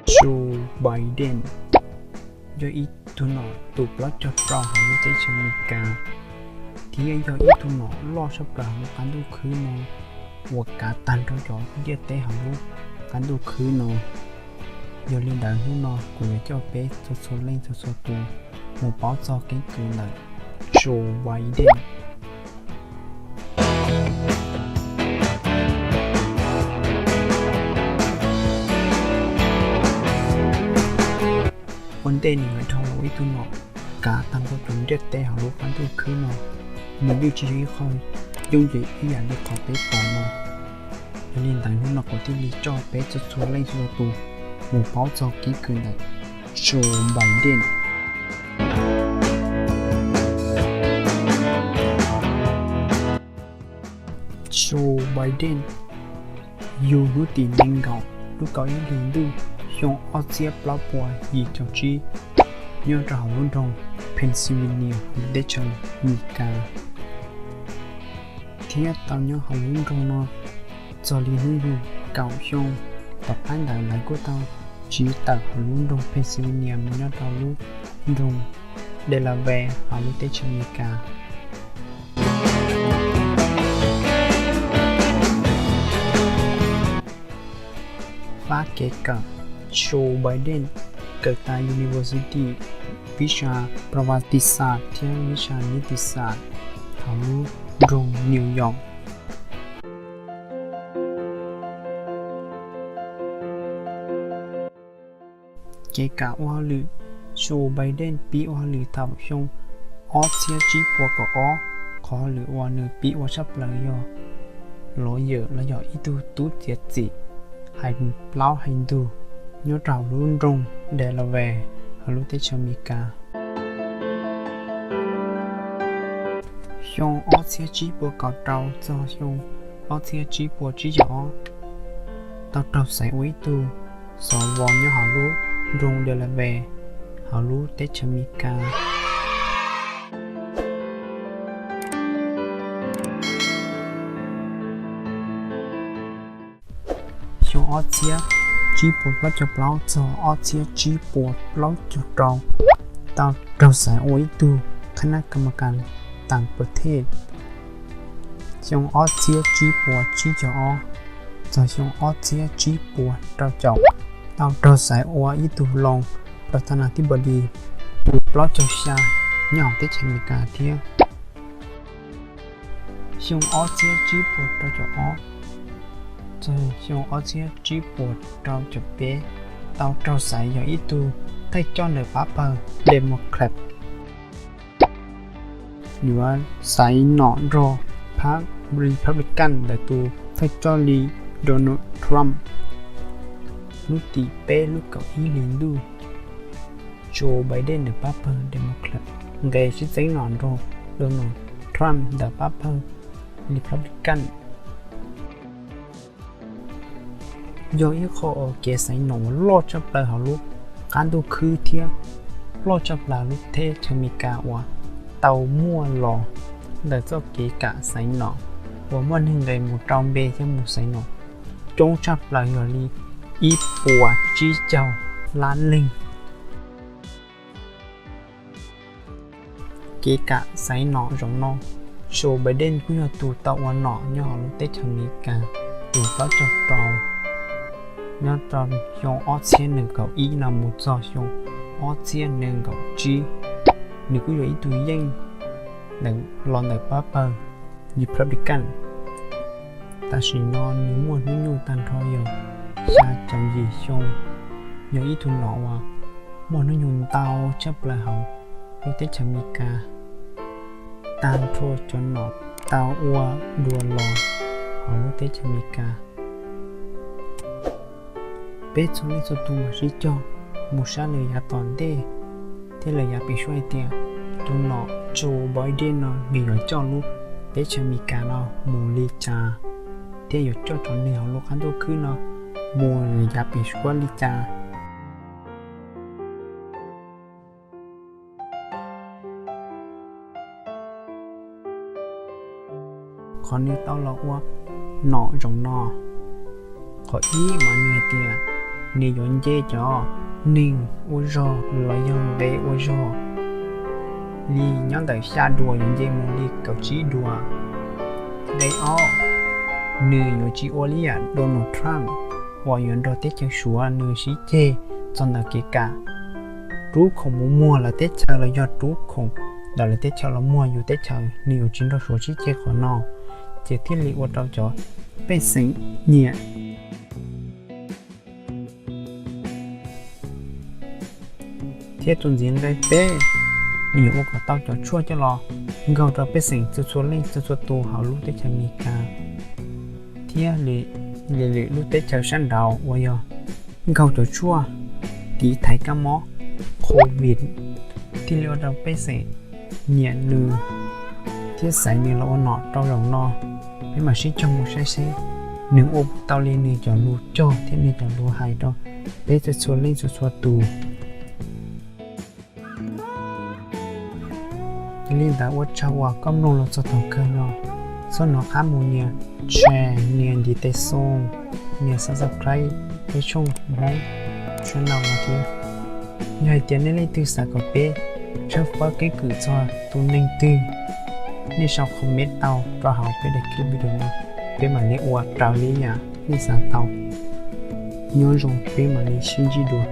Joe Biden yog ib tug nom tus plaub caug rau hauv lub teb chaws Amelikas, thiab yog ib tug nom loj tshaj plaws hauv lub qab ntuj khwb no uas kav tag nrho cov ntiaj teb hauv lub qab ntuj khwb no. Yog li ntawd hnub no kuv yuav coj peb txhua txhua leej txhua txhua tus mus paub txog keeb kwm ntawm Joe Biden. Ua ntej nws yuav dhau los ua ib tug nom kav tag nrho cov ntiaj teb hauv lub qab ntuj khwb no, nws yeej tsis yog ib qho yooj yim ib yam li qhov peb pom no. Yog li ntawd hnub no kuv thiaj li coj peb txhua txhua leej txhua tus mus paub txog keeb kwm ntawm Joe Biden. Joe Biden yug hnub tim nees nkaum lub kaum ib hlis ntuj xyoo ob txhiab plaub puas yim caum tsib nyob rau hauv lub nroog Pennsylvania hauv teb chaws Amelikas, thiab tau nyob hauv lub nroog no txog li hnub yug kaum xyoo. Tom qab ntawd lawv kuj tau tsiv tawm hauv lub nroog Pennsylvania mus nyob rau lub nroog Delaware hauv lub teb chaws Amelikas. Fab kev kawm: Joe Biden kawm tas University vib sa Pravatisaas thiab vib sa Nitisas hauv lub nroog New York. Kev kawm ua hauj lwm: Joe Biden pib ua hauj lwm thaum xyoo ob txhiab tsib puas kaum ob. Qhov hauj lwm uas nws pib ua tshaj plaws yog lawyer los yog ib tug tub txiav txim hais plaub hais ntug nyob rau hauv lub nroog Delaware hauv lub teb chaws Amelikas. Xyoo ob txhiab tsib puas kaum rau txog xyoo ob txhiab tsib puas tsib caug ob, tau raug xaiv ua ib tug xov vos nyob hauv lub nroog Delaware hauv lub teb chaws Amelikas. Xyoo ob txhiab tsib puas plaub caug plaub txog ob txhiab tsib puas plaub caug rau, tau raug xaiv ua ib tug kha nab ka ma kas tas pov thej. Xyoo ob txhiab tsib puas tsib caug ob txog xyoo ob txhiab tsib puas rau caum, tau raug xaiv ua ib tug loos pos thas nas thib npos dis tus plaub caug xya nyob hauv teb chaws Amelikas thiab. Xyoo ob txhiab tsib puas rau caum ob txog xyoo ob txhiab tsib puas rau caum peb, tau raug xaiv yog ib tug thawj coj ntawm pab pawg Democrat yuav xaiv nom nrog phab Republican ntawm tus thawj coj li Donald Trump. Hnub tim peb lub kaum ib hlis ntuj, Joe Biden ntawm pab pawg Democrat nqes sib txeeb nom nrog Donald Trump ntawm pab pawg Republican. Yog ib qho uas kev xaiv nom uas loj tshaj plaws hauv lub qab ntuj khwb thiab loj tshaj plaws lub teb chaws Amelikas uas tau muaj los ntawm txoj kev kam xaiv nom uas muaj neeg nqes mus rau npe thiab mus xaiv nom coob tshaj plaws yog li ib puas tsib caug lab leeg. Kev kam xaiv nom zaum no, Joe Biden kuj yog tus tau ua nom nyob hauv lub teb chaws Amelikas tus plaub caug rau nyob rau xyoo ob txhiab nees nkaum ib no mus txog xyoo ob txhiab nees nkaum tsib. Nws kuj yog ib tug yeej los ntawm pab pawg Republican. Tam sim no nws muaj hnub nyoog tag nrho yog xya caum yim xyoo, yog ib tug nom uas muaj hnub nyoog ntau tshaj plaws hauv lub teb chaws Amelikas tag nrho cov nom tau ua dua los hauv lub teb chaws Amelikas. Peb txhua leej txhua tus mam sib cog mus saib lawm yav tom ntej thiab lawm yav pem suab hais tias tus nom Joe Biden no nws yuav coj lub teb chaws Amelikas no mus li cas, thiab yuav coj cov neeg hauv lub qab ntuj khwb no mus lawm yav pem suab li cas. Qhov nws tau los ua nom zaum no, qhov ib mas nws hais tias nws yuav nce cov neeg ua zog los yog nqe ua zog li nyob ntawm xya duas yuav nce mus li kaum tsib duas. Nqe ob, nws yuav tsis ua li yam Donald Trump uas yuav nrog teb chaws Suav nws sib ceg txog ntawm kev kam rub khoom mus muag lawv teb chaws los yog rub khoom ntawm lawv teb chaws los muag yus teb chaws, nws yuav tsis nrog Suav sib ceg qhov no, ces thiaj li ua rau cov pej xeem nyiam. Thiab tus ntxiv nqe peb, nws yuav ua kom tau cov tshuaj coj los nkaug rau pej xeem txhua txhua leej txhua txhua tus hauv lub teb chaws Amelikas thiab lwm lwm lub teb chaws sab nraud uas yog nkaug cov tshuaj tiv thaiv kab mob COVID, thiaj li ua rau pej xeem nyiam nws thiab xaiv nws los ua nom rau zaum no. Peb mam sib cog mus saib seb nws ua tau li nws cov lus cog thiab nws cov lus hais rau peb txhua txhua leej txhua txhua tus. Li ntawd ua tsaug uas koj mloog los txog thaum kawg no, txhob hnov qab mus nias share, nias ntiv tes xoo, nias subscribe peb tshooj Hmoob channel no thiab. Yog hais tias nej leej twg xav kom peb tshawb fawb keeb kwm txog tus neeg twg, nej sau comment tau rau hauv peb daim clip video no, peb mam li ua raws li yam nej xav tau. Nyob zoo, peb mam li sib ntsib dua.